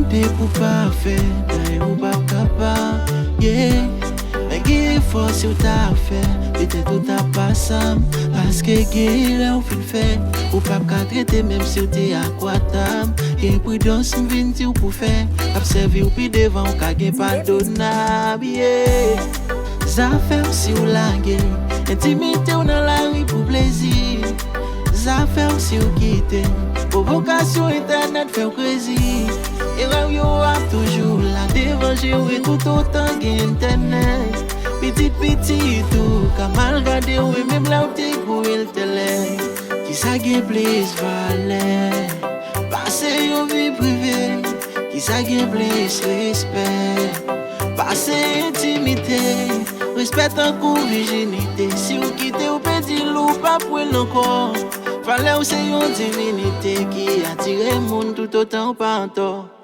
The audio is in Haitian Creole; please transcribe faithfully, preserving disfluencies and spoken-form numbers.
Depi w pa fè, dayè ou p ap kapab, yeah. Men gen efò si w ta fè, petèt ou ta pa sanm. Paske gen erè ou fin fè, ou p ap ka trete menm si w te akwatab. Gen pridans m vin di w pou fè, k ap sèvi w pi devan ou ka gen padonab, yeah. Zafè w si w lage entimite w nan lari pou plezi. Zafè w si w kite pwovokasyon entènèt fè w krezi. Erè w yo ap toujou la devan je w, e toutotan gen entènèt, pitit pitit ou ka mal gade w, e menm lè w te gwo e l te lè. Kisa gen plis valè pase yon vi prive? Kisa gen plis respè pase entimite? Respè tankou vijinite. Si w kite, ou pèdi l, ou p ap wè l ankò. Valè w se yon divinite ki atire moun toutotan w pa antò.